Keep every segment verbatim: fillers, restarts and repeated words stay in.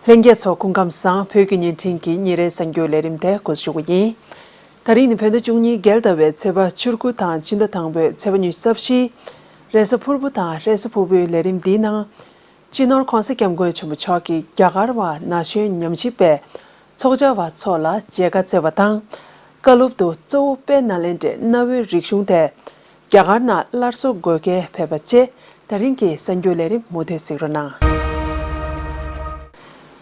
ལྷན་རྒྱས་ཚོ་སྐུ་ཁམས་བཟང་། བོད་ཀྱི་བརྙན་འཕྲིན་གྱི་ཉིན་རེའི་གསར་འགྱུར་ལས་རིམ་དེ་འགོ་འཛུགས་ཞུ་གི་ཡིན། ད་རིང་ནི་བོད་ཟླ་བཅུ་གཉིས་རྒྱལ་ཟླ་བའི་ཚེས་པ་བཅུ་དགུ་དང་སྤྱི་ཟླ་དང་པོའི་ཚེས་པ་ཉི་ཤུ་རྩ་བཞི། རེས་གཟའ་ཕུར་བུ་དང་རེས་གཟའ་ཕུར་བུའི་ལས་རིམ་འདིའི་ནང་། སྤྱི་ནོར་༧གོང་ས་༧སྐྱབས་མགོན་ཆེན་པོ་མཆོག་གིས་རྒྱ་གར་བ་ན་གཞོན་ཉམས་ཞིབ་པའི་ཚོགས་བཅར་བ་ཚོ་ལ་མཇལ་ཁ་བསྩལ་བ་དང་། བཀའ་སློབ་ཏུ་གཙོ་བོ་དཔལ་ནཱ་ལེནྡྲའི་གནའ་བོའི་རིག་གཞུང་དེ་རྒྱ་གར་ནང་སླར་གསོ་དགོས་གལ་ཕེབས་པ་བཅས། ད་རིང་གི་གསར་འགྱུར་ལས་རིམ་མུ་མཐུད་གཟིགས་རོགས་གནང་།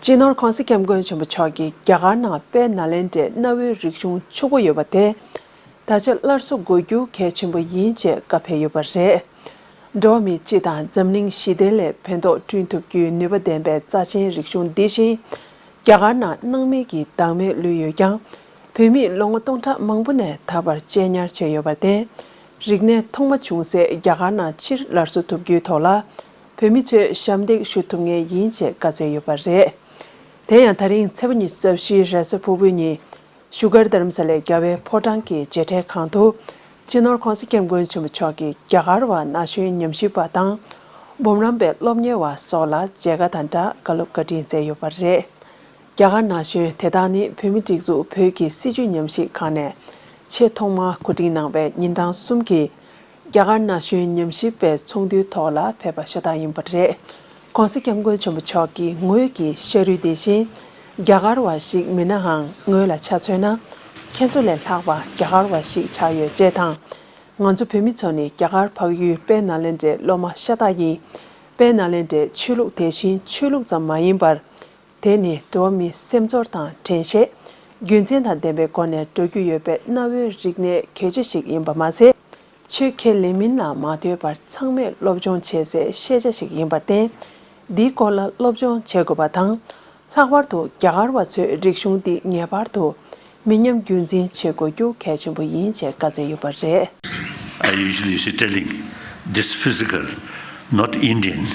སྤྱི་ནོར་༧གོང་ས་༧སྐྱབས་མགོན་ཆེན་པོ་མཆོག་གིས་རྒྱ་གར་ནང་དཔལ་ནཱ་ལེནྡྲའི་གནའ་བོའི་རིག་གཞུང་ཕྱུག་པོ་ཡོད་པ་དེ། ད་ཆ་སླར་གསོ་དགོས་རྒྱུ་གལ་ཆེན་པོ་ཡིན་ཅེས་བཀའ་ཕེབས་ཡོད་པ་རེད། འགྲོ་བ་མི་སྤྱི་དང་འཛམ་གླིང་ཞི་བདེ་ལ་ཕན་ཐོགས་བསྐྲུན་ཐུབ་རྒྱུའི་ནུས་པ་ལྡན་པའི་རྩ་ཆེན་རིག་གཞུང་འདི་བཞིན། རྒྱ་གར་ནང་སྣང་མེད་ཀྱི་བདག་མེད་ལུས་ཡོད་ཀྱང་། བོད་མིས་ལོ་ངོ་སྟོང་ཕྲག་མང་པོ་ནས་ད་བར་གཅེས་ཉར་བྱས་ཡོད་པར་བརྟེན། རིག་གནས་ཐོག་མ་བྱུང་སའི་རྒྱ་གར་ནང་ཕྱིར་སླར་གསོ་ཐུབ་རྒྱུའི་ཐོག་ལ། བོད་མི་ཚོས་ཞབས་འདེགས་ཞུ་ཐུབ་ངེས་ཡིན་ཅེས་བཀའ་སྩལ་ཡོད་པ་རེད། དེ་ཡང་ད་རིང་ཚེས་པ་ཉི་ཤུ་རྩ་བཞི་རེས་གཟའ་ཕུར་བུའི་ཉིན། བཞུགས་སྒར་རྡ་རམ་ས་ལའི་རྒྱལ་བའི་ཕོ་བྲང་གི་མཇལ་ཁྲལ་ཁང་དུ། སྤྱི་ནོར་༧གོང་ས་༧སྐྱབས་མགོན་ཆེན་པོ་མཆོག་གིས་རྒྱ་གར་བ་ན་གཞོན་ཉམས་ཞིབ་པ་དང་། འབུམ་རམས་པའི་སློབ་གཉེར་བ་སོགས་ལ་མཇལ་ཁ་དང་སྦྲགས་བཀའ་སློབ་བཀའ་དྲིན་སྩལ་ཡོད་པ་རེད། རྒྱ་གར་ན་གཞོན་དེ་དག་ནི་བོད་མིའི་སྒྲིག་འཛུགས་བོད་ཀྱི་སྲིད་བྱུས་ཉམས་ཞིབ་ཁང་ནས་ཆེས་ཐོག་མར་གོ་སྒྲིག་གནང་བའི་ཉིན་གྲངས་གསུམ་གྱི་རྒྱ་གར་ན་གཞོན་ཉམས་ཞིབ་པའི་ཚོགས་འདུའི་ཐོག་ལ་ཕེབས་པ་ཤ་སྟག་ཡིན་པ་རེད། ༸གོང་ས་༸སྐྱབས་མགོན་ཆེན་པོ་མཆོག་གིས་ངོས་ཀྱི་ཤ་རུས་དེ་བཞིན་རྒྱ་གར་བ་ཞིག་མིན་ནའང་། ངོས་ལ་ཆ་མཚོན་ན་ཁྱེད་ཚོ་ལས་ལྷག་པ་རྒྱ་གར་བ་ཞིག་ཆགས་ཡོད་ཅེས་དང་། ང་ཚོ་བོད་མི་ཚོ་ནི་རྒྱ་གར་འཕགས་ཡུལ་དཔལ་ནཱ་ལེནྡྲའི་སློབ་མ་ཤ་སྟག་ཡིན། དཔལ་ནཱ་ལེནྡྲའི་ཆོས་ལུགས་དེ་བཞིན་ཆོས་ལུགས་ཙམ་མ་ཡིན་པར། དེ་ནི་འགྲོ་བ་མིའི་སེམས་ཚོར་དང་དྲན་ཤེས། རྒྱུ་མཚན་དང་ལྡན་པའི་སྒོ་ནས་འགྲོ་རྒྱུ་ཡོད་པའི་གནའ་བོའི་རིག་གནས་གལ་ཆེ་ཞིག་ཡིན་པ་མ་ཟད། ཆོས་ཁས་ལེན་མིན་ལ་མ་ལྟོས་པར་ཚང་མས་སློབ་སྦྱོང་བྱེད་སའི་ཤེས་བྱ་ཞིག་ཡིན་པར་བརྟེན། འདིའི་སྐོར་ལ་སློབ་སྦྱོང་བྱེད་དགོས་པ་དང་། ལྷག་པར་དུ་རྒྱ་གར་བ་ཚོས་རིག་གཞུང་འདི་ངེས་པར་དུ་མི་ཉམས་རྒྱུན་འཛིན་བྱེད་དགོས་རྒྱུ་གལ་ཆེན་པོ་ཡིན་ཅེས་བཀའ་སྩལ་ཡོད་པ་རེད། I usually say telling this physical, not Indian,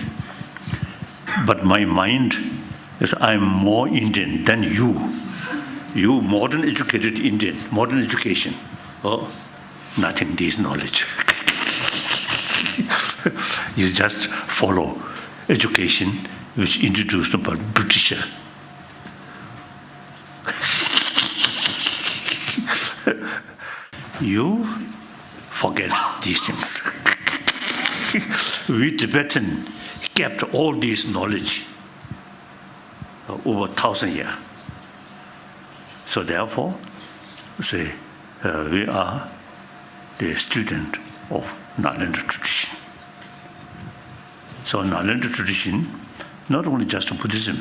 but my mind is, I'm more Indian than you. You modern educated Indian, modern education. Oh, nothing, this knowledge. You just follow education which introduced by Britisher. You forget these things. We Tibetan kept all this knowledge over thousand years. So therefore, say, uh, we are the student of Nalanda tradition. So Nalanda tradition, not only just Buddhism,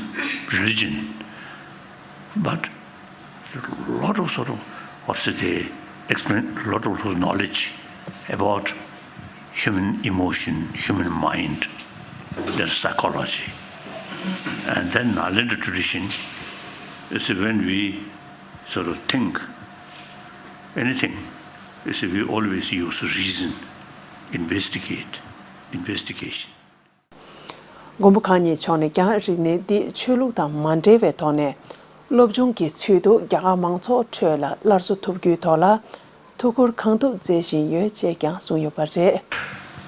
religion, but a lot of sort of, what's it, they explain a lot of knowledge about human emotion, human mind, their psychology. And then Nalanda tradition is when we sort of think anything, is we always use reason, investigate, investigation. མགོན་པོ་གང་ཉིད་མཆོག་ནས་ཀྱང་རིག་གནས་འདི་ཆོས་ལུགས་དང་མ་འབྲེལ་བའི་ཐོག་ནས། སློབ་སྦྱོང་གི་ཚུལ་དུ་རྒྱ་གར་མང་ཚོགས་ཁྲོད་ལ་སླར་གསོ་ཐུབ་རྒྱུའི་ཐོག་ལ་ཐུགས་ཁུར་གང་ཐུབ་མཛད་བཞིན་ཡོད་ཅེས་ཀྱང་གསུངས་ཡོད་པ་རེད།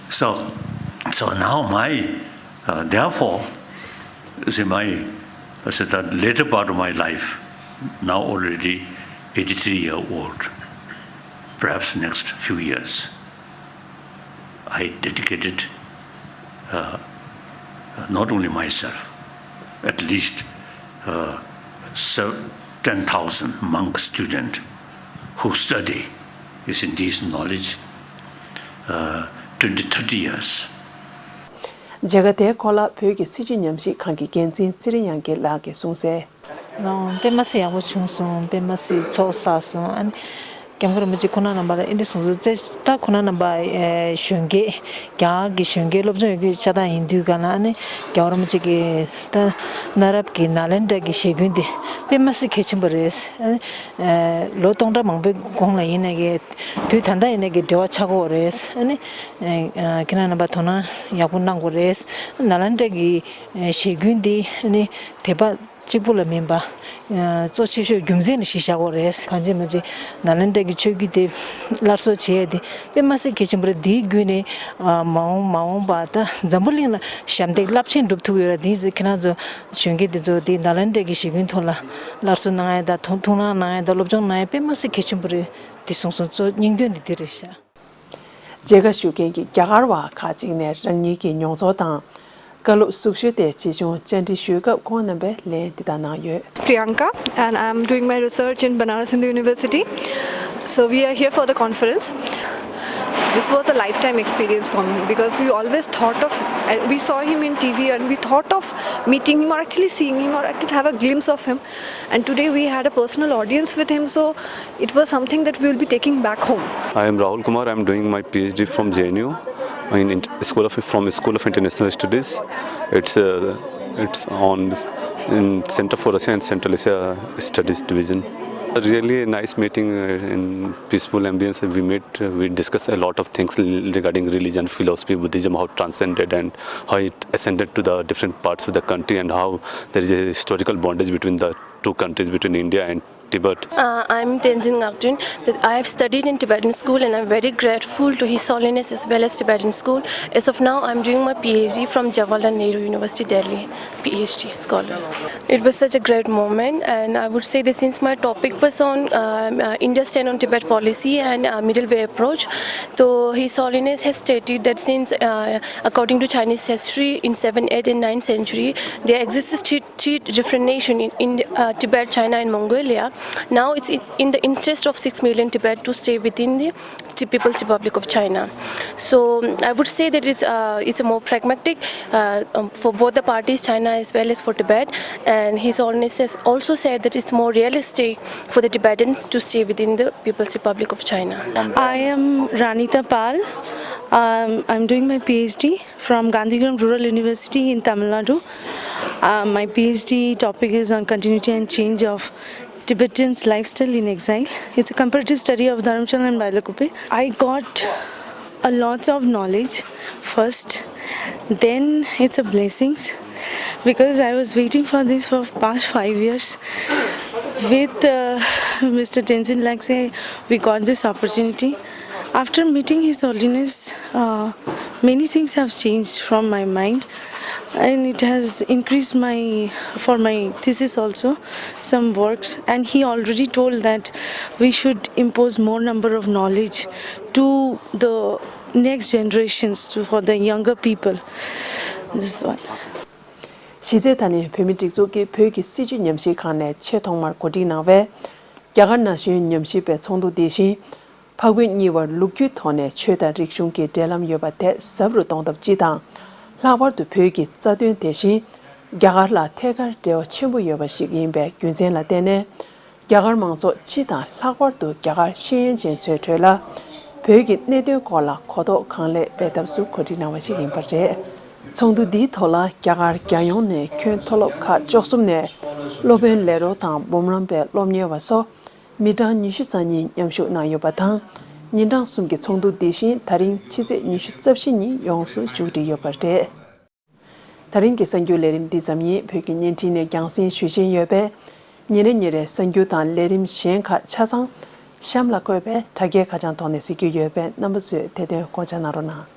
So, so now my, uh, therefore, see my, I said that later part of my life, now already eighty-three year old, perhaps next few years. I dedicated, uh, not only myself, at least, uh, sev- ten thousand monk student who study using this knowledge, uh, twenty, thirty years. མཇལ་ཁ་དེའི་སྐོར་ལ་བོད་ཀྱི་སྲིད་བྱུས་ཉམས་ཞིབ་ཁང་གི་འགན་འཛིན་ཚེ་རིང་དབྱངས་སྐྱིད་ལགས་ཀྱིས་གསུངས་གསལ། ལགས་འོང་། དཔེ་མ་སྲིད་ཡག་པོ་བྱུང་སོང་། དཔེ་མ་སྲིད་ཚོགས་བསགས་སོང་། ཨ་ནི་སྐྱབས་མགོན་རིན་པོ་ཆེ་ཁོང་རྣམ་པ་ལ་ཨེ་འདྲ་གསུངས་སོང་། ད་ཁོང་རྣམ་པ་གཞོན་སྐྱེས་རྒྱ་གར་གྱི་གཞོན་སྐྱེས་སློབ་སྦྱོང་ཡོད་རྒྱུ་ཤ་སྟག་ཡིན་དུས་ག་ལ། ཨ་ནི་རྒྱལ་བ་རིན་པོ་ཆེ་གིས་ད་གནའ་རབས་ཀྱི་ནཱ་ལེནྡྲ་གི་ཞེ་ཀུན་དེ་དཔེ་མ་སྲིད་གལ་ཆེན་པོ་རེད། ཨ་ནི་ལོ་སྟོང་ཕྲག་མང་པོའི་གོང་ལ་ཡིན་ནའི་གི་དུས་ད་ལྟ་ཡིན་ནའི་གི་འབྲེལ་བ་ཆགས་ཀྱི་ཡོད་རེད། ཨ་ནི་ཁྱེད་རང་རྣམ་པ་དོ་སྣང་ཡག་པོ་གནང་དགོས་རེད། ནཱ་ལེནྡྲ་གི་ཞེ་ཀུན་དེ་ཨ་ནི་དད་པ། གཅིག་པུ་ལ་མིན་པ། ཨ། གཙོ་ཆེ་ཤོས་རྒྱུ་མཚན་ལ་གཞི་བཞག་དགོས་རེད། གང་ཅི་མ་ཅི་ནཱ་ལེནྡྲ་གི་ཆོས་བརྒྱུད་དེ་སླར་གསོ་བྱེད་ཡ་དེ་དཔེ་མ་སྲིད་གལ་ཆེན་པོ་རེད། དེའི་བརྒྱུད་ནས་ཨ། མ་འོངས་མ་འོངས་པ་ད་འཛམ་བུ་གླིང་ལ་ཞབས་འདེགས་རླབས་ཆེན་སྒྲུབ་ཐུབ་ཡོད་ར། དེ་ཁྱེད་རང་ཚོ་གཞོན་སྐྱེས་དེ་ཚོ་དེ་ནཱ་ལེནྡྲ་གི་གཞིས་ཁྱོན་ཐོག་ལ་སླར་གསོ་གནང་ཡ་དང་ཐུགས་སྣང་གནང་ཡ་དང་སློབ་སྦྱོང་གནང་ཡ་དཔེ་མ་སྲིད་གལ་ཆེན་པོ་རེད། དེ་སོང་སོང་གཙོ་སྙིང་དོན་དེ་དེ་རེད་ཤག་མཇལ་ཁ་ཞུ་མཁན་གྱི་རྒྱ་གར་བ་ཁག་ཅིག་ནས་རང་ཉིད་ཀྱི་མྱོང་ཚོར་དང་། བཀའ་སློབ་ཟུར་ཞུ་དེ་ཇི་བྱུང་བཅར་འདྲི་ཞུས་སྐབས་ཁོང་རྣམ་པས་ལན་འདི་ལྟར་གནང་ཡོད། Priyanka, and I'm doing my research in Banaras Hindu University. So we are here for the conference. This was a lifetime experience for me because we always thought of, uh, we saw him in T V and we thought of meeting him or actually seeing him or at least have a glimpse of him. And today we had a personal audience with him, so it was something that we will be taking back home. I am Rahul Kumar. I am doing my P H D from J N U in, in School of from School of International Studies. It's uh, it's on in Center for Russia and Central Asia Studies Division. Really a nice meeting uh, in peaceful ambience. We met, uh, we discussed a lot of things regarding religion, philosophy, Buddhism, how it transcended and how it ascended to the different parts of the country, and how there is a historical bondage between the two countries, between India and Tibet. Uh, I'm Tenzin Ngakdin. I have studied in Tibetan school and I'm very grateful to His Holiness as well as Tibetan school. As of now, I'm doing my P H D from Jawaharlal Nehru University, Delhi, P H D scholar. It was such a great moment, and I would say that since my topic was on um, uh, India's stand on Tibet policy and uh, middle way approach, so His Holiness has stated that since, uh, according to Chinese history, in seventh, eighth, and ninth century, there existed three different nation in, in uh, Tibet, China, and Mongolia. Now it's in, in the interest of six million Tibet to stay within the People's Republic of China. So I would say that it's uh, it's a more pragmatic uh, um, for both the parties, China as well as for Tibet. And His Holiness has also said that it's more realistic for the Tibetans to stay within the People's Republic of China. I am Ranita Pal. Um, I'm doing my P H D from Gandhigram Rural University in Tamil Nadu. Uh, my P H D topic is on continuity and change of Tibetans' lifestyle in exile. It's a comparative study of Dharamshala and Bailakupe. I got a lot of knowledge first, then it's a blessings because I was waiting for this for past five years. With uh, Mister Tenzin Lagse, we got this opportunity. After meeting His Holiness, uh, many things have changed from my mind, and it has increased my for my thesis also some works. And he already told that we should impose more number of knowledge to the next generations, to, for the younger people. This is one. གཞི་རྩའི་ཐ་ནས་བོད་མི་སྒྲིག་འཛུགས་ཀྱིས་བོད་ཀྱི་སྲིད་བྱུས་ཉམས་ཞིབ་ཁང་ནས་ཆེས་ཐོག་མར་གོ་སྒྲིག་གནང་བའི་རྒྱ་གར་ན་གཞོན་ཉམས་ཞིབ་པའི་ཚོགས་འདུ་འདི་བཞིན། འཕགས་བོད་གཉིས་བར་ལོ་རྒྱུས་ཐོག་ནས་ཆོས་དང་རིག་གཞུང་གི་འབྲེལ་ལམ་ཡོད་པ་དེ་ཟབ་རུ་གཏོང་ཐབས་སྤྱི་དང་། ལྷག་པར་དུ་བོད་ཀྱི་རྩ་དོན་དེ་བཞིན་རྒྱ་གར་ལ་ཐད་ཀར་འབྲེལ་བ་ཆེན་པོ་ཡོད་པ་ཞིག་ཡིན་པའི་རྒྱུ་མཚན་ལ་བརྟེན་ནས། རྒྱ་གར་མང་ཚོགས་སྤྱི་དང་ལྷག་པར་དུ་རྒྱ་གར་ཤེས་ཡོན་ཅན་ཚོའི་ཁྲོད་ལ་བོད་ཀྱི་གནད་དོན་སྐོར་ལ་གོ་རྟོགས་གང་ལེགས་སྤེལ་ཐབས་སུ་གོ་སྒྲིག་གནང་བ་ཞིག་ཡིན་པ་རེད། ཚོགས་འདུ་འདིའི་ཐོག་ལ་རྒྱ་གར་རྒྱལ་ཡོངས་ནས་ཁྱོན་མཐོ་སློབ་ཁག་བཅུ་གསུམ་ནས་སློབ་དཔོན་ལས་རོགས་དང་འབུམ་རམས་པའི་སློབ་གཉེར་བ་སོགས། མི་གྲངས་ཉི་ཤུ་རྩ་གཉིས་མཉམ་ཞུགས་གནང་ཡོད་པ་དང་། ཉིན་གྲངས་གསུམ་གྱི་ཚོགས་འདུ་འདི་བཞིན་ད་རིང་ཕྱི་ཚེས་ཉི་ཤུ་རྩ་བཞི་ཉིན་ཡོངས་སུ་མཇུག་སྒྲིལ་ཡོད་པ་རེད། ད་རིང་གི་གསར་འགྱུར་ལས་རིམ་འདི་ཙམ་ཡིན། བོད་ཀྱི་བརྙན་འཕྲིན་ནས་རྒྱང་སྲིང་ཞུ་བཞིན་ཡོད་པས། ཉིན་རེ་ཉིན་རེ་གསར་འགྱུར་དང་ལས་རིམ་གཞན་ཁག་ཆ་ཚང་གཤམ་ལ་བཀོད་པའི་དྲ་རྒྱའི་ཁ་བྱང་ཐོག་ནས་གཟིགས་རྒྱུ་ཡོད་པས་རྣམ་པ་ཚོས་དེ་དོན་སྐོང་ཆ་གནང་རོགས་གནང་།